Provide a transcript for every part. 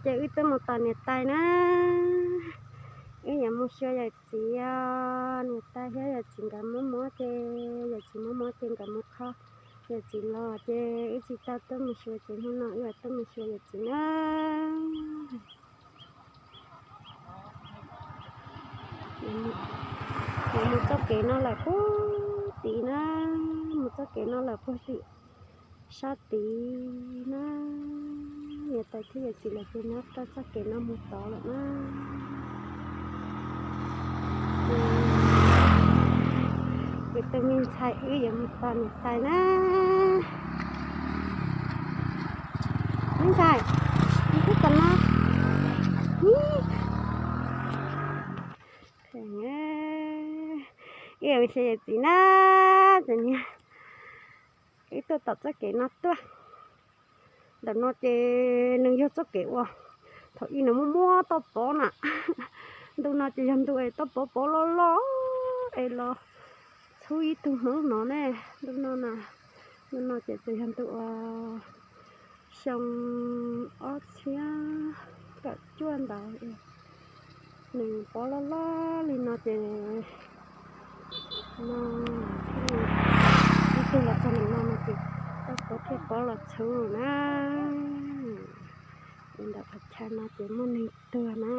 Ces wb twb mus tos niam tais na, wb yuav mus xyuas yawm txiv os. Niam tais thiab yawm txiv nkawd mob mob ces, yawm txiv mob mob ces nkawd mus kho yawm txiv los ces wb tsis tau tuaj mus xyuas ces hnub no wb yuav tuaj mus xyuas yawm txiv na. Mus txoj kev no lawm puag tim na, mus txoj kev no lawm puag tim sab tid na. Niam tais thiab yawm txiv lawv ces nyob rau txoj kev no mus tod lawm na. Ces tus me ntxhais wb yuav mus tos niam tais na. Me ntxhais, mus twb tom no. Ib yawm txiv na, ces niag wb tuaj tom txoj kev no tuaj. Ntawm no ces nws yog txoj kev uas thaum ub nws muaj muaj toj pov na. Ntu no ces yog ntu es toj pov pov loj loj es los txhub ib tug hmoob no ne. Ntu no na, ntu no ces txawm yog ntu uas xyoo ob txhiab kaum cuaj ntawd, nws pov loj loj li no ces no, ib tug los txog ntawm no no ces toj pov thiaj pov los txhub na. Ces ntawm qhov chaw no ces muaj neeg tuag na.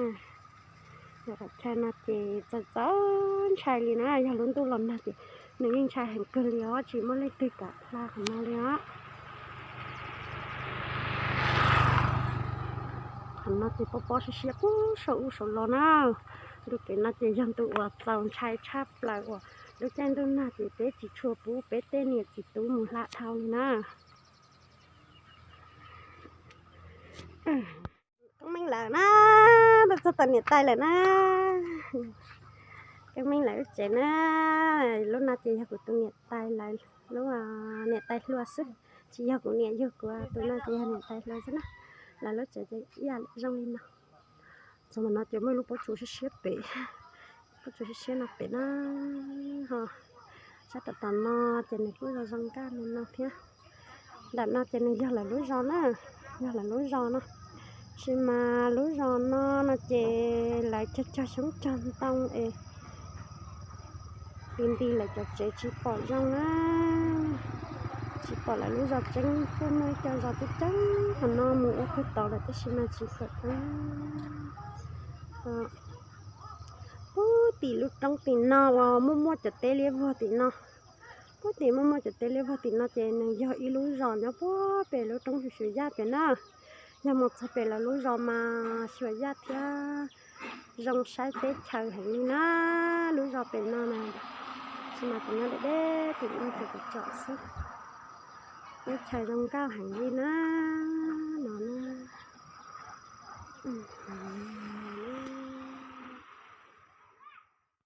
Ntawm qhov chaw no ces txaus txaus ntshai li na, yog lub ntuj los nag ces nws yeej ntshai heev kawg li os, tsis muaj leej twg kam hla qhov no li os. Qhov no ces pov pov siab siab puag saum ub saum los na. Ntu kev no ces yog ntu uas txaus ntshai tshaj plaws uas lub caij ntuj nag ces peb tsis tshua pub peb tej niam txiv tub mus hla dhau li na. Koob meej lawm na, tuaj txog tom niam tais lawm na. Koob meej lawm lub tsev na. Lub no ces yog kuv tus niam tais lawv lub, niam tais hluas xwb, tsis yog kuv niam yug kuv, tus no ces yog niam tais hluas xwb na. Lawv lub tsev ces ib yam zoo li no. Txog ntawm no ces muaj ib lub pob tsuas siab siab pem, pob tsuas siab siab no pem na. Ho sab tom tom no ces nws kuj zoo zoo nkauj li no thiab. Ntawm no ces nws yog lawv lub zos na, yog lawv lub zos no. Tab sis mas lub zos no no ces lawv cog cog xyoob cog ntoo es nti nti lawv cov tsev tsis pom zoo na, tsis pom lawv lub zos tseeb, kuj muaj ib co zos coob coob qhov no mus ua pug tod lawm tab sis mas tsis pom zoo. Puag tim lub roob tim no uas muaj muaj cov teb liab vog tim no, puag tim muaj muaj cov teb liab vog tim no ces nws yog ib lub zos nyob puag pem lub roob Xyuas Yaj pem na. Yog mus txog pem lawv lub zos mas Xyuas Yaj thiab zoo saib teb chaws heev li na. Lub zos pem no na, tsis mas kuv nyob deb deb tim no ces kuv tsom xwb, teb chaws zoo nkauj heev li na.